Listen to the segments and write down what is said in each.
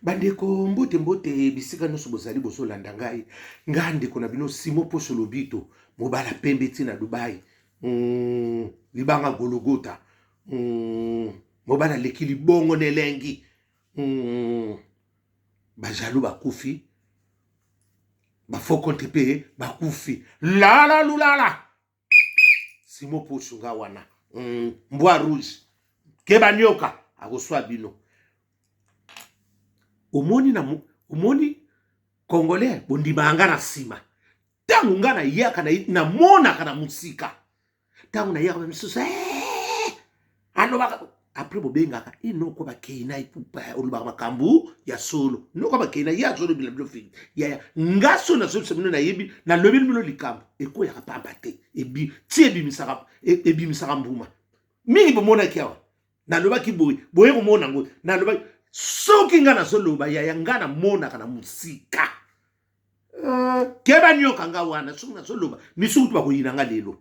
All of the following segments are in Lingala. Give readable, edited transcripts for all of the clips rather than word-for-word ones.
Bandeko, mbote mbote bisika nyonso bozali bozolanda ngai. Ngai ndeko na bino Simo Poso Lobito, mobala pembe ti na Dubai. Libanga Gologota. Mobala aleki libongo na elengi. Ba jaloux bakufi. Ba faux compte pe bakufi. Lala lulala. Simo Poso nga wana. Mbwa rouge. Keba nyoka akoswa bino. Omoni na omoni congolais bondimaka nga na nsima ntango nga nayaka namonaka na mosika ntango nayaka misusu eh, alobaka après bobengaka inoko bakei na epupa olobaka makambo ya solo noko bakei na ye azolobela bino fili yaya nga so nazobisa bino nayebi nalobeli bino likambo ekweyaka pamba te ebi ti ebimisaka ebimisaka mbuma mingi bomonaki awa nalobaki boye boye komona yango nalobaki soki nga nazoloba yaya nga namonaka na mosika keba nioka nga wana soki nazoloba misuku bakoyina nga lelo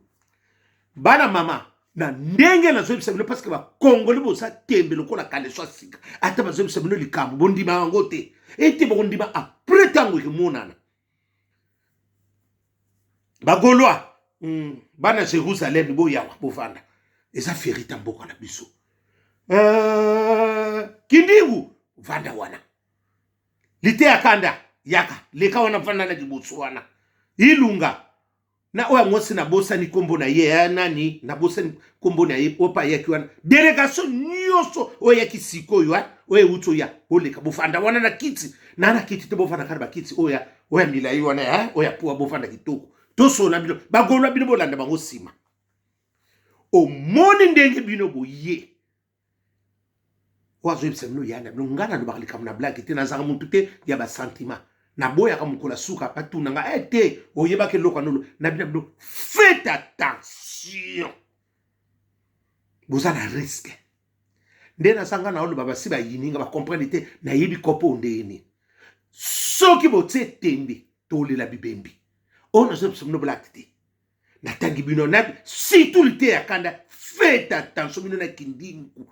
bana mama na ndenge nazoyebisa bino parce que bakongoli boza tembe lokola kaleso ya sika ata bazoyebisa bino likambo bondima yango te ete bokondima après ntango ekomonana bagaulois bana Jérusalem boyawa bovanda eza fierté mboka na biso. Kindingu vanda wana liteya kanda yaka leka wana vanda na liboso wana ilunga na oyo mwasi nabosani nkombo na ye ya nani nabosani nkombo na ye oyo ayaki wana délégation nyonso oyo eyaki sikoyo oyo euti oya boleka bofanda wana na kiti na kiti te bofanda kaka bakiti oyo oyo ya milai wana oyo ya puwa bofanda kitoko tosona bino bagolwa bino bolanda bango nsima omoni ndenge bino boye oyo azoyebisa bino ya na bino ngai nalobaka likambo na blague te nazalaka motu te ya basentiment naboyaka mokolo suka batuna nga e te oyebaki eloko anolo na bino bino faites attention boza na risque nde naza nga na oloba basi bayini nga bacomprendre te nayebi kopo ndenge nini soki botie tembe tolela bibembi oyo nazoyebisa bino blague te natangi bino na surtout liteya kanda faites attention bino na kindingu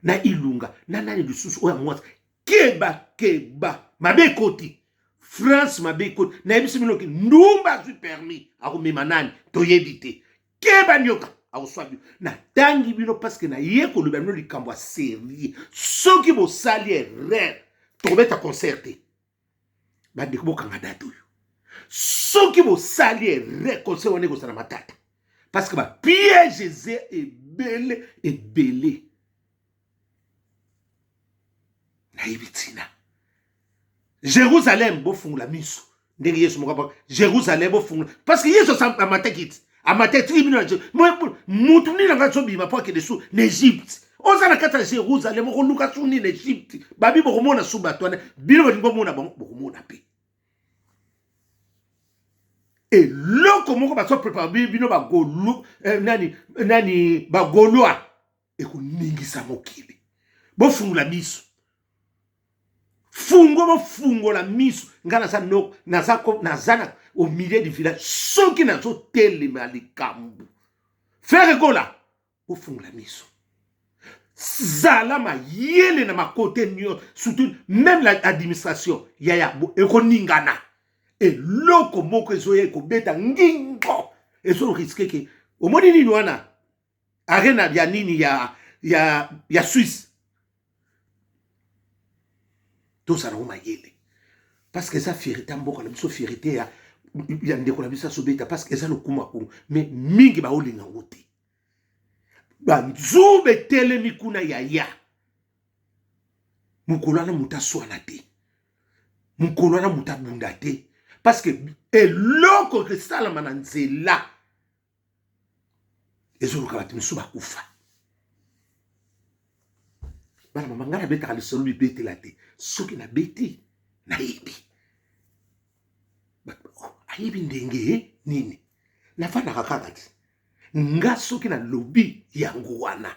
na ilunga na nani lisusu oyo ya mwasi keba keba mabe ekoti France mabe ekoti nayebisi bino ki ndumba azwi permis akomema nani toyebi te keba nyoka akoswa bino natangi bino parce que naye koloba bino likambo ya sérieux soki bosali erreur tokobeta concert te bandeko bokanga date oyo soki bosali erreur concert wana ekozala matata parce que bapiège eza ebele ebele nayebi ntina Jérusalem bofungola miso ndenge Yesu moko Jérusalem bofungola parce que Yesu amataki ti amataki tiki bino mutu nini anga azobima mpo akende su na Egypte oza na kati ya Jérusalem okoluka su nini na Egypte babi bokomona su bato wana bino bolingi bomona bango bokomona mpe eloko moko bazoprépare bino bagolu nani nani bagaulois ekoningisa mokili bofungola miso fungo bofungola miso ngai naza no naza naza na au milieu du village soki nazotelema likambo Ferre Gola bofungola miso zala mayele na makote nyonso surtout même l'administration yaya ekoningana eloko moko ezoya ekobeta ngingo ezorisquer ke omoni nini wana arena ya nini ya Suisse tozala ngo mayele parce que eza fierté ya mboka na biso fierté ya ndeko na biso asobeta parce que eza lokumu ya Kongo mais mingi baolinga yango te banzube etelemi kuna yaya mokolo wana moto aswana te mokolo wana moto abunda te parce que eloko esalama na nzela ezoluka bato misusu bakufa bana mama ngai nabetaka lisolo bibetela te soki nabeti nayebi oh, ayebi ndenge nini nafandaka kaka ti nga soki nalobi yango wana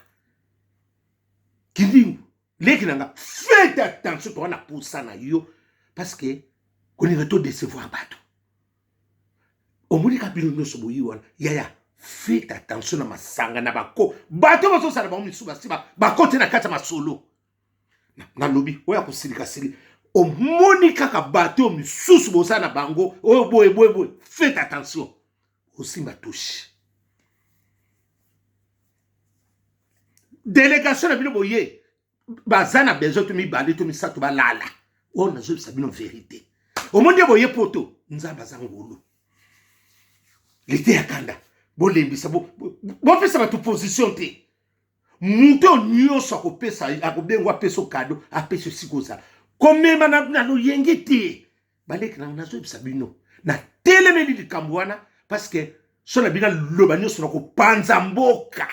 kindingu leki na nga faites attention toza na posa na yo parce que kolinga to décevoir bato omoni ka bino nyonso boyi wana yaya faites attention na masanga na bako bato bazosala bango misusu basi bakote na kati ya masolo nalobi oyo akosilika sili. Omoni kaka bato oyo misusu boza na bango oyo boye boye boye, faites attention, osimba touche. Delegation na bino boye baza na besoin to mibale to misato balala. Oyo nazoyebisa bino verite. Omoni nde boye poto, Nzambe aza ngolu. Lite ya kanda, bolembisa, bopesa bato position te. Moto oyo nyonso akopesa, akobengwa apesa kado, apesa esika ozala. Komema na loyenge te. Baleki na nazoyebisa bino, natelemeli likambo wana parce que so na bino aloba nyonso na kopanza mboka.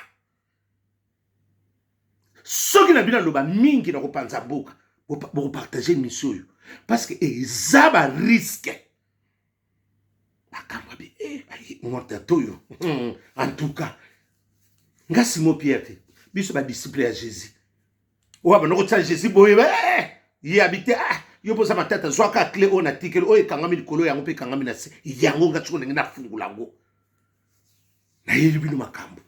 Soki na bino aloba mingi na kopanza mboka, bokopartage émission oyo parce que eza ba risque. Makambo abi eh, mwa tata oyo en tout cas nga Simon Pierre te, biso ba disciple ya Jésus oyo abanda kotia Jésus boye eh, ye abi te, ah, yo mpoza matata, zwaka clé oyo natikeli oyo ekangami likolo yango mpe ekangami na se yango, nga siko ndenge nafungula yango, nayeli bino makambo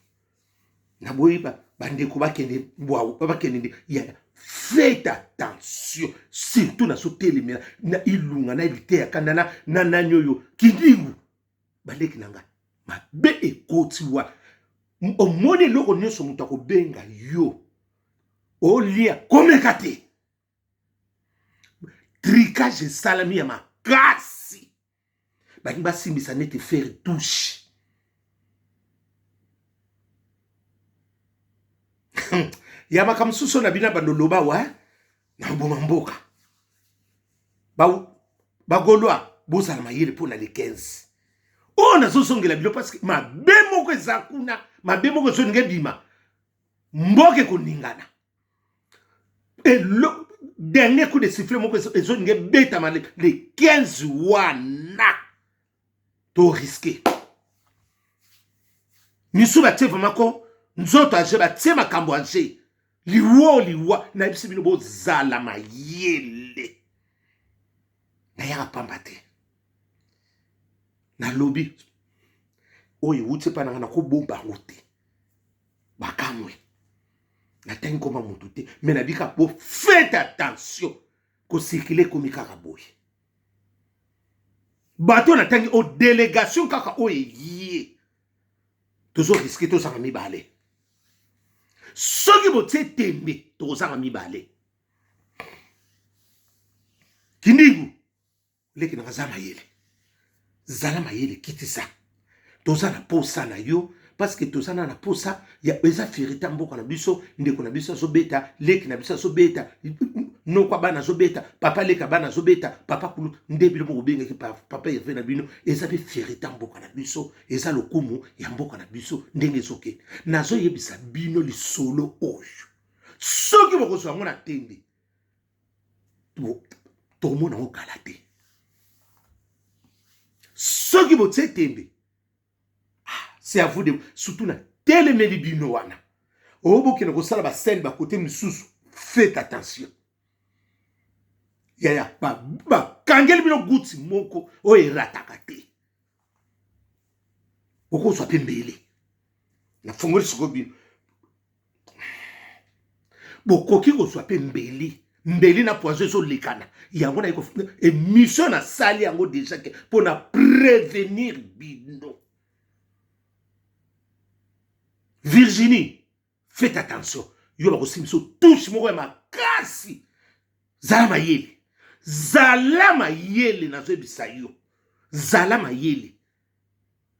naboyi bandeko bakende bwawu, bakende nde ya. Faites attention, surtout nazotelemela na Ilunga na liteya kanda na nani oyo Kindingu. Baleki na ngai, mabe ekoti wa. Omoni eloko nyonso moto akobenga yo olia, komeka te. Tricage esalami ya makasi, balingi basimbisa neti faire touche. Ya makambo mosusu na bino bando loba wa na boma mboka. Bagolwa, bozala mayele mpo na le 15 oyo nazozongela bino, parce que mabe moko eza kuna, mabe moko ezolinga ebima, mboka ekoningana. Elo dernier coup de sifflet moko ezolinga ebetama le 15 wana, to risque misu batie vraiment ko nzoto age, batie makambo age liwo liwa. Nayebisi bino, bozala mayele, nayaka pamba te. Nalobi oyo ewuti epa nanga, nakobomba yango te. Bakamwe natangi nkoma motu te, me nabika bo faites attention, kocircule ekomi kaka boye. Bato natangi o délégation kaka oyo eye, tozo risque tozanga mibale. Soki botie tembe, tokozanga mibale. Kindingu, leki nanga, za mayele, zala mayele, kitisa. Toza na posa na yo parce que toza na posa ya eza fierté ya mboka na biso. Ndeko na biso azobeta, leki na biso azobeta, noko bana azobeta, papa leka bana azobeta, papa kulu nde bino bokobengaki papa Herve na bino. Eza mpe fierté ya mboka na biso, eza lokumu ya mboka na biso ndenge ezokende. Nazoyebisa bino lisolo oyo, soki bokozwa yango na tembe, tokomona yango kala te. Soki botie tembe, c'est à vous de surtout na telemeli bino wana oyo bokende kosala bascène bakote misusu. Faites attention yaya, bakangeli bino guti moko oyo erataka te, okozwa mpe mbele. Nafongoli sikoyo bino, bokoki kozwa mpe mbeli, mbeli na poison ezolekana yango. Na émission nasali yango déjà ke mpona prévenir bino. Virginie, faites attention, yo bakosimba biso touche moko ya makasi. Zala mayele, zala mayele, nazoyebisa yo, zala mayele.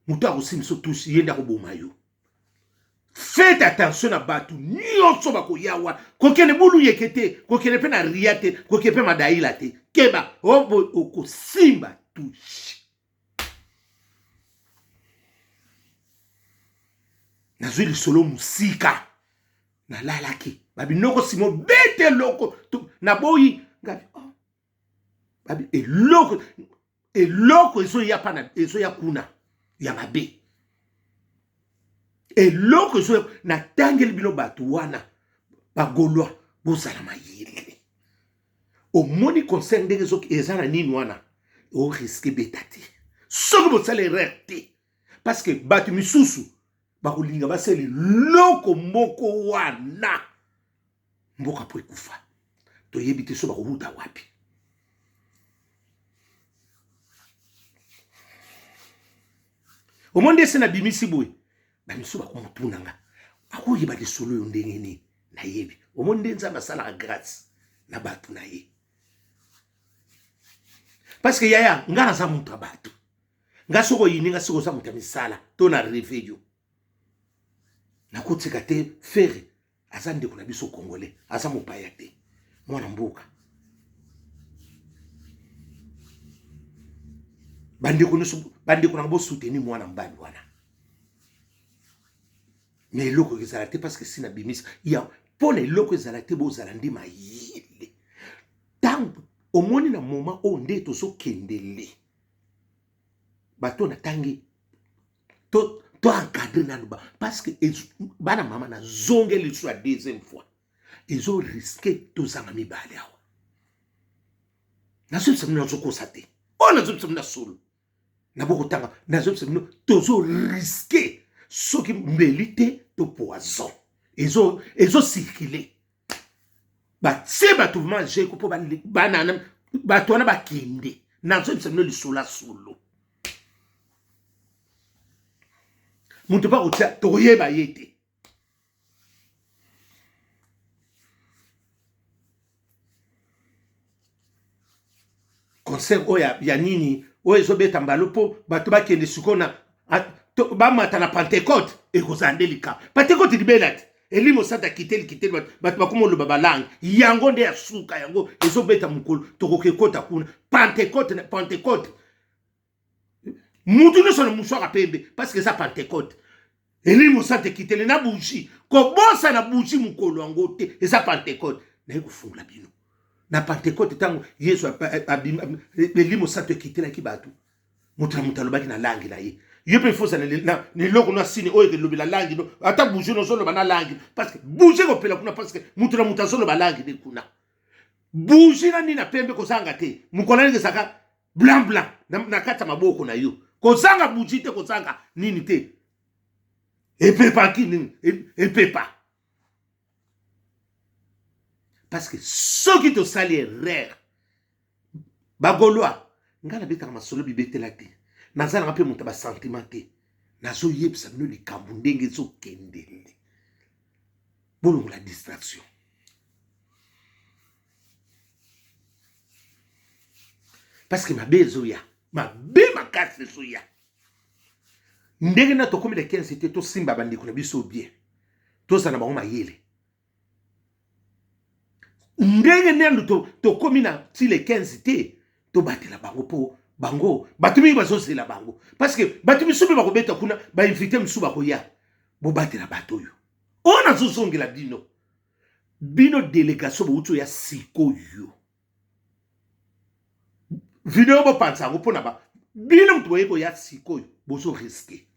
Moto akosimba biso touche, ye nde akoboma yo. Faites attention na bato nyonso bakoya wana. Kokende bulu yeke te, kokende mpe na ria te, kokende mpe madaila te. Keba, okosimba touche. Nazwi lisolo mosika, nalalaki, babinoko simo bete eloko naboyi ngabi, oh. Babi eloko eloko ezoya pana, ezoya kuna ya mabe, eloko ezoya. Natangeli bino bato wana bagolwa, bozala mayele. Omoni concert ndenge eza na nini wana, oriske beta te soki bosala erreur te, parce que bato misusu bakolinga basala eloko moko wana, mboka po ekufa, toyebi te so bakowuta wapi. Omoni nde ese nabimisi boye, bamisusu bakomotuna nga, akoyeba lisolo oyo ndenge nini? Nayebi. Omoni nde Nzambe asalaka grâce na bato na ye. Parce que yaya, nga naza moto ya bato. Nga soki oyini nga, soki oza moto ya misala to na reve yo, nakotika te. Ferre aza ndeko na biso congolais, aza mopaya te, mwana mboka. Bandeko nyonso, bandeko nanga, bosoutenir mwana mobali wana. Mais eloko ezala te, parce que si nabimisa ya mpo na eloko ezala te, bozala nde mayele. Ntango omoni na moment oyo nde tozokendele, bato natangi to encadre nanu ba, parce que bana mama nazongeli lisusu ya deuxième fois, ezo risque tozanga mibale awa. Nazobisa bino, nazokosa te. Oyo nazobisa bino na solo, nabokotanga, nazobisa bino, tozo risque soki mbeli te to poison ezo circule. Batie bato vraiment jeko mpo banana bato wana bakende. Nazobisa bino lisolo ya solo, moto mpe akotia, tokoyeba ye te. Concert oyo ya nini oyo ezobeta mbalo mpo bato bakende sikoyo na bamata na Pentecôte, ekozala nde likambo. Pentecôte libela te, elimo santa akiteli kiteli bato, bato bakoma oloba balangue. Yango nde ya suka, yango ezobeta mokolo tokoki ekota kuna Pentecôte. Na Pentecôte mutu nyonso na muswaka pembe, parce que eza Pentecôte, elimo santa ekiteli na bougie. Kobosa na bougie mokolo yango te, eza Pentecôte. Naye kofungola bino na Pentecôte, ntango Yesu elimo santo ekitelaki bato, moto na moto alobaki na langue na ye. Yo mpe ifo na eloko no asini oyo elobela langue no, ata bougie no ozoloba na langue, parce que bougie ekopela kuna, parce que moto na moto azoloba langue ne kuna. Bougie na nini na pembe kozanga te, mokolo nini ezalaka blanc blanc na kati ya maboko na yo, kozanga bougie te, kozanga nini te, epepaki nini epepa. Parce que soki tosali erreur, bagaulois, ngai nabetaka masolo bibetela te, nazalaka mpe moto ya basentiment te. Nazoyebisa bino likambo ndenge ezokendele, bolongola distraction. Parce que mabe ezoya, mabe makasi ezoya. Ndenge na tokomi na 15 te, tosimba bandeko na biso bien, tozala na bango mayele. Ndenge nanu tokomi na ti le 15 te, tobatela bango mpo bango bato mingi bazozela bango, parce que bato misusu mpe bakobeta kuna, bainvité mosusu bakoya. Bobatela bato oyo. Oyo nazozongela bino, bino délégation bouti oya sikoyo, video bopanza yango mpona ba bino moto boye koya sikoyo, bozo risque,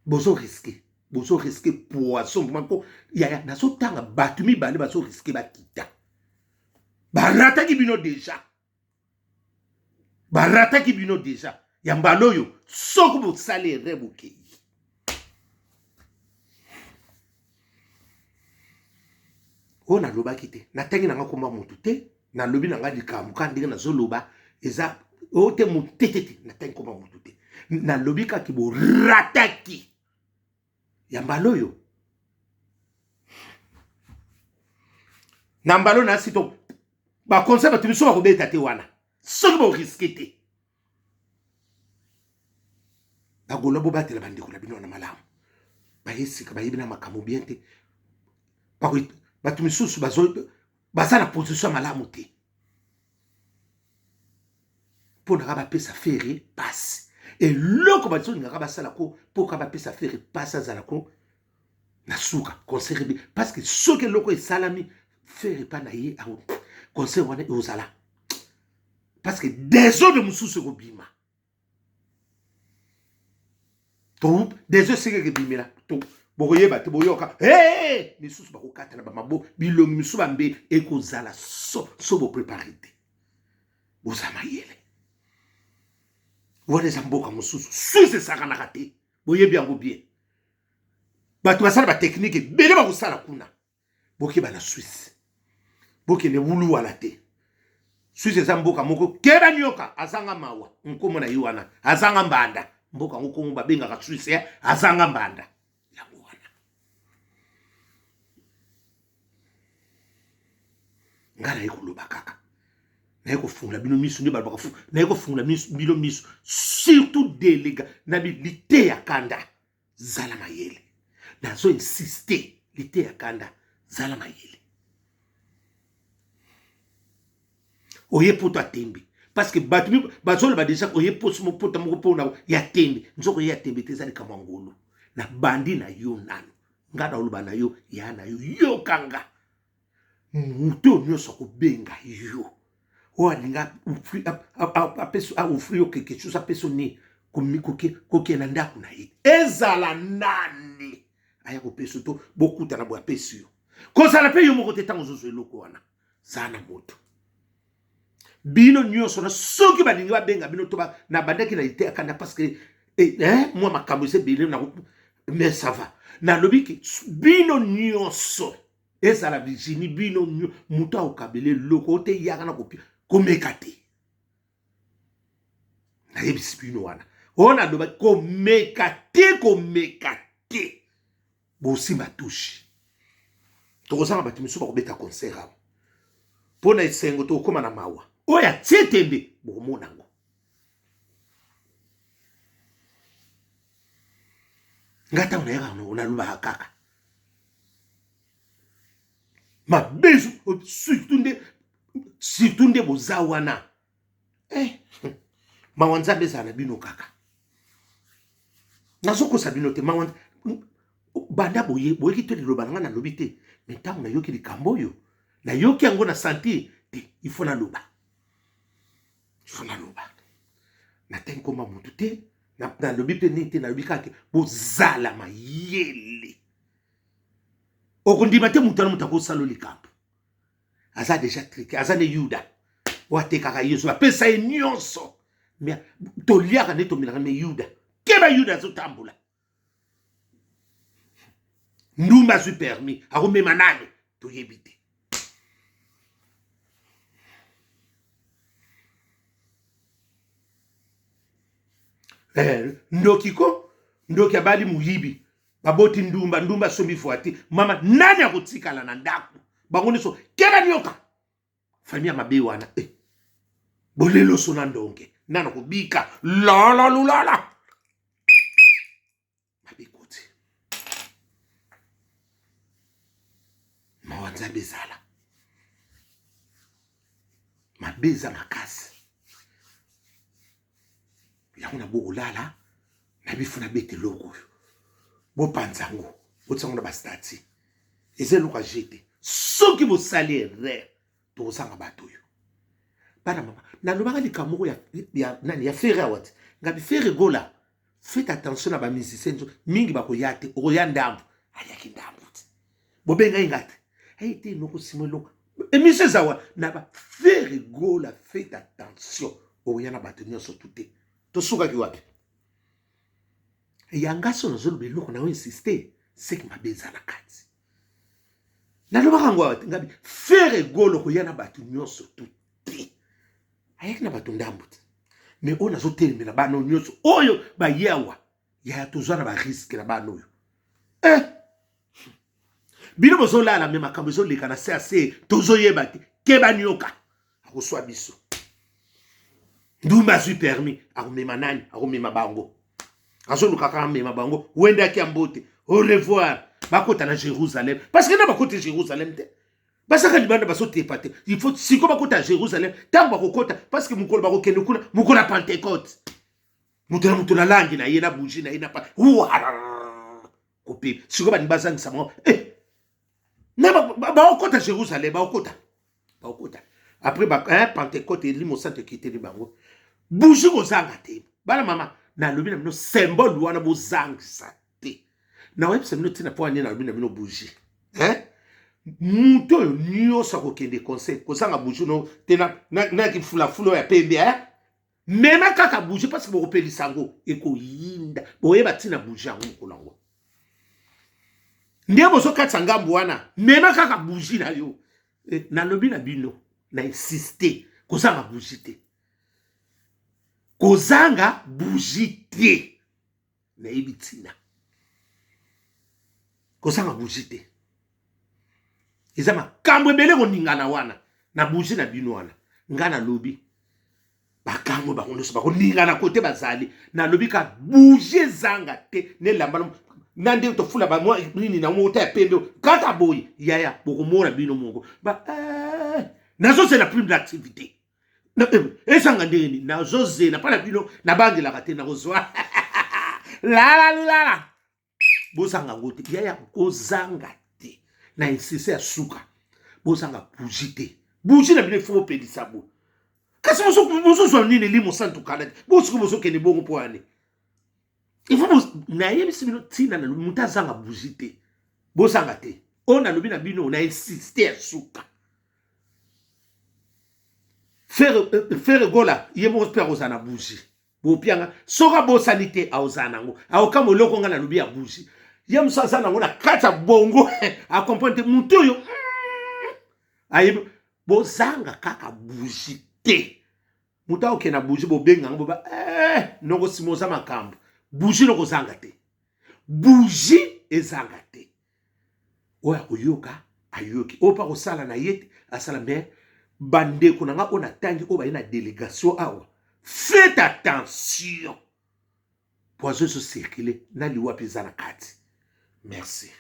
bozo risque, bozo risque poison mpo yaya. Nazotanga bato mibale bazo risque bakita, barataki bino déjà, barataki bino déjà ya mbala oyo. Soki bosali erreur, bokei. Oyo nalobaki te, natangi nanga komba motu te, nalobi nanga likambo kaka ndenge nazoloba. Eza oyo te, motu te te te, natangi komba motu te, nalobi kaka borataki ya mbala oyo. Na mbala oyo nasi to baconseil, bato biso bakobeta te wana soki borisque te. Bagaulois, bobatela bandeko na bino wana malamu. Baye sika, bayebi na makambo bien te. Bato misusu baza na position ya malamu te mpo naka bapesa Ferre pasi. Eloko bazolingaka basala ko mpo ka bapesa Ferre pasi, azala ko na suka concert ebi, parce que soki eloko esalami Ferre epa na ye, concert wana eozala, parce que désordre mosusu ekobima. To désordre esika ekebimela to bokoyeba te, boyoka hey! Misusu bakokata na bamabo bilongi, misusu bambe ekozala. So boprépare te, boza mayele. Wana eza mboka mosusu, Suisse esakanaka te, boyebi yango bien. Bato basala batechnique ebele bakosala kuna. Bokeba na Suisse, bokende wuluwala te. Suisse eza mboka moko keba nioka azanga mawa nkombo na ye wana azanga mbanda mboka yango kongo babengaka Suisse eh, azanga mbanda yango wana ngai naye koloba kaka naye kofungola bino miso nde balobaka naye kofungola bino miso surtout delega na liteya kanda zala mayele nazo insiste liteya kanda zala mayele oye poto atembe parce que bato bazoloba deja oye pota moko mpona ya tembe nzoko ye ya tembe te eza likambo ya ngolu na bandi na yo nano nga na oloba na yo ya na yo yoka nga moto oyo nyonso akobenga yo oyo alinga aofri yo quelque chose apesa nini kokende na ndako na ye ezala nani aya kopesa to bokutana boye apesi yo kozala mpe yo moko te ntango ozozwa eloko wana zala na moto bino nyonso na soki balingi babenga bino to nabandaki na liteya kanda parce que eh, eh, mwa makambo eza ebele mais ça va nalobi ke bino nyonso ezala Virginie bino moto akokabela eloko oyo te yaka na komeka te nayebisi bino wana oyo nalobaki komeka te komeka te bosimba touche tokozanga bato misusu bakobeta concert awa mpo na esengo tokokóma na mawa oyo atie tembe bokomona yango nga ntango nayaka nalobaka kaka mabe surtout nde surtout nde boza wana eh, mawa nzambe ezala na bino kaka nazokosa bino te mawa banda boye boyeki te liloba na ngai nalobi te me ntango nayoki likambo oyo nayoki yango na sentir te il faut naloba il faut naloba natangi nkoma motu te nalobi mpe nini te nalobi kaka bozala mayele okondima te moto wana moto akosala likambo aza deja trike aza ne yuda oyo atekaka yesu apesa ye nyonso me toliaka nde tomelaka me yuda keba yuda azotambola ndumba azwi permis akomema nani toyebi te eh, ndoki ko ndoki abali moyibi baboti ndumba ndumba asombi voiture mama nani akotikala na ndako bango nyonso keba nioka famille ya mabe wana eh. boleloso na ndonge nani akobika lala lulala mabe ekoti mawa nzambe ezala mabe eza makasi yango na bokolala na bifu na beta eloko oyo bopanza yango botia yango na bastati eza eloko ya jete soki bosali erreur tokozanga bato oyo bana mama nalobaka likambo moko ya, ya, nani ya fere awa te ngabi fere gola faites attention na bamusicien nzo mingi bakoya te okoya ndambo ayaki ndambo te bobengai nga te aye te noko simo eloko emission eza wana na ba fere gola faites attention okoya na bato nyonso tu te tosukaki wapi yanga so nazoloba eloko na yo insiste seki mabe eza na kati nalobaka yango awa te ngabi fere golo koya na bato nyonso tu te ayaki na bato ndambo te me oyo nazotelemela bana oyo nyonso oyo baye awa yaya tozwa na bariske na bana oyo eh! bino bozolala me makambo ezoleka na se ya se tozoyeba te keba nioka akoswa biso ndumba azwi permis akomema nani akomema bango azoluka kaka amema bango wendaki ya mbote au revoir bakota na jérusalem parce que na bakota jérusalem te basaka libanda bazotepa te il faut siko bakota jérusalem ntango bakokota parce que mokolo bakokende kuna mokolo ya pentecote moto na moto na langi na ye na bougie na ye na pa kopema sikoyo balingi bazangisa bango eh! na baokota jérusalem baokota baokota après ba, hein, pentecote elimo santo ekiteli bango bougie kozanga te bana mama nalobi na bino symbole wana bozangisa te nakoyebisa bino ntina mpo nini nalobi na bino bougie hein? moto oyo nyonso akokende conseil kozanga bougie no te na, na, na kifulafula oyo ya pembe hein? mema kaka bougie parce que bokopelisa yango ekoyinda boyeba ntina bougie yango mokolo yango nde bozokatisa ngambo wana mema kaka bougie na yo eh, nalobi na bino na insiste Kozanga bougie te, kozanga bougie te, nayebi ntina kozanga bougie te. Eza makambo ebele koningana wana na bougie na bino wana. Nga nalobi bakamwe bango nyonso bakoningana kote bazali. Nalobi ka bougie ezanga te, nelamba na nde tofula bamwa nini na moko ta ya pembe kaka boye. Yaya, bokomona bino moko ba nazozela prime d'activité ezanga ndenge nini. Nazozela mpa na bino, nabangelaka te, nakozwa lala lulala. Bozanga yango te, yaya, kozanga te. Na insiste ya suka, bozanga bougie te. Bougie na bino ifo bopelisa bo, kasi bozozwa nini? Elimo santu kala te, bosoki bozokende bongo mpo wane ifo nayebisi bino ntina. Nalobi moto azanga bougie te, bozanga te. Oyo nalobi na bino na insiste ya suka, Ferre Gola ye moko mpe akozala na bougie. Bopianga soki abosani te, akozala nango, akokama eloko nga nalobi ya bougie. Ye mosu aza nango na kati ya bongo, acomprendre te motu oyo ayebi. Bozanga kaka bougie te. Moto akokende na bougie, bobenga yango, boba noko nsima oza makambo. Bougie nokozanga te, bougie ezanga te. Oyo akoyoka ayoki, oyo mpe akosala na ye te asala. Mais bandeko na nga oyo natangi, oyo baye na délégation awa, faites attention, poison ezocircule na liwa mpe eza na kati. Merci.